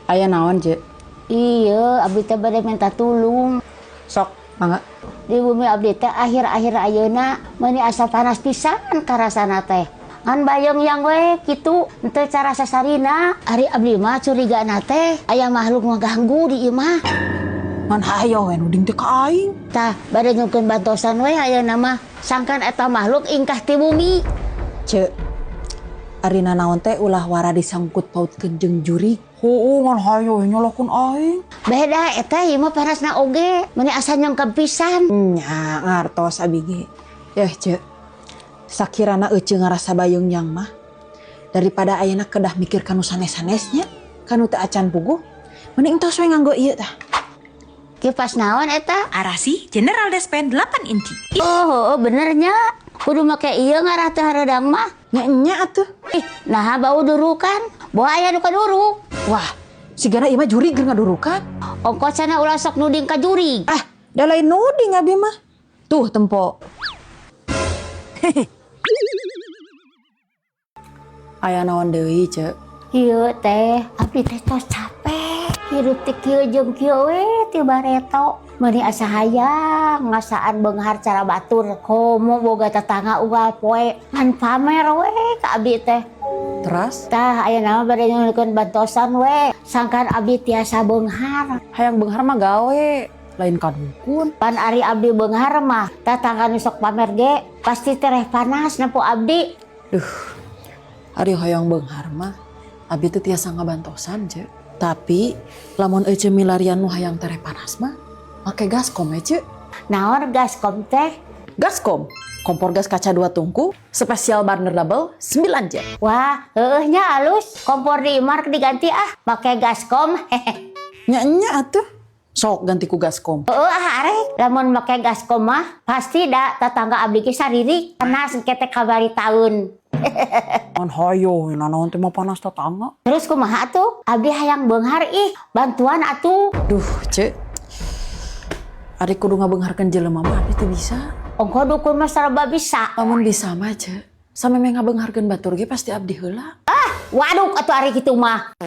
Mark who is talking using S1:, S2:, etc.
S1: Aya naon, Ce?
S2: Iya, abdi teh bade minta tulung.
S1: Sok, mangga.
S2: Di bumi abdi teh akhir-akhir ayeuna meuni asa panas pisan karasana teh. Ngan bayeng-yang we kitu henteu cara sasarina. Ari abdi mah curigana teh aya makhluk ngaganggu di imah.
S1: Ngan hayo we nuding teh ka aing.
S2: Tah, bade nyungkeun bantosan we ayeuna mah. Sangkan eta makhluk ingkah ti bumi.
S1: Ce, ari nanaon teh ulah wara disangkut pautkeun jeung jurig. Heueuh, ngan hayo we nyalahkeun aing.
S2: Beda eta ieu mah panasna oge, meuni asa nyengkeb pisan.
S1: Nya, ngartos abi ge. Yeh, Ce. Sakirana ece ngarasa bayeng yang mah daripada ayeuna kedah mikir kanu sanes-sanesnya, kanu teu acan puguh, mending tos we nganggo ieu tah.
S2: Kipas naon eta?
S3: Arasi General Despen 8 inci.
S2: Oh, oh bener nya. Kudu make ieu ngarah teu hareudang mah.
S1: Nya nya atuh.
S2: Ih, nah bau durukan. Boa aya nu kaduruk.
S1: Wah, sigana ieu mah jurig keur ngadurukan.
S2: Ongko cenah ulah sok nuding ka jurig.
S1: Ah, da lain nuding abi mah. Tuh tempo. Aya naon deui, Ce?
S2: Ieu teh, abdi teh tos capek. Hirup teh kieu jeung kieu we ti bareto. Meuni asa hayang ngasaan beunghar cara batur. Komo boga tetangga unggal poe ngan pamer we ka abdi teh.
S1: Teras?
S2: Tah, ayeuna mah bade nyuhunkeun bantosan we. Sangkan abdi tiasa beunghar.
S1: Hayang beunghar mah gawe, lain ka dukun.
S2: Pan ari abdi beunghar mah, tetangga nu sok pamer ge pasti tereh panas nempo abdi.
S1: Duh, ari hoyong beunghar mah abi teu tiasa ngabantosan, Ce. Tapi lamun ece milarian nu hayang tereh panas mah, make Gaskom we, Ce.
S2: Naon Gaskom teh?
S1: Gaskom, kompor gas kaca 2 tungku, spesial burner double 9 jet.
S2: Wah, heueuh nya alus. Kompor di imah rek diganti ah, make Gaskom.
S1: Nya nya atuh. Sok ganti ku Gaskom.
S2: Heueuh ah arek, lamun make Gaskom mah pasti da tetangga abdi ge saririk. Panas engke teh kabari taun.
S1: Ngan hayo, nanaon teh mah panas tetangga.
S2: Terus kumaha atuh? Abdi hayang beunghar ih, bantuan atuh.
S1: Duh, Ce. Ari kudu ngabeungharkeun jelema mah abdi teu bisa.
S2: Ongko dukun mah saraba bisa.
S1: Lamun bisa mah, Ce. Samemeh ngabeungharkeun batur ge pasti abdi heula.
S2: Ah, waduh atuh ari kitu mah.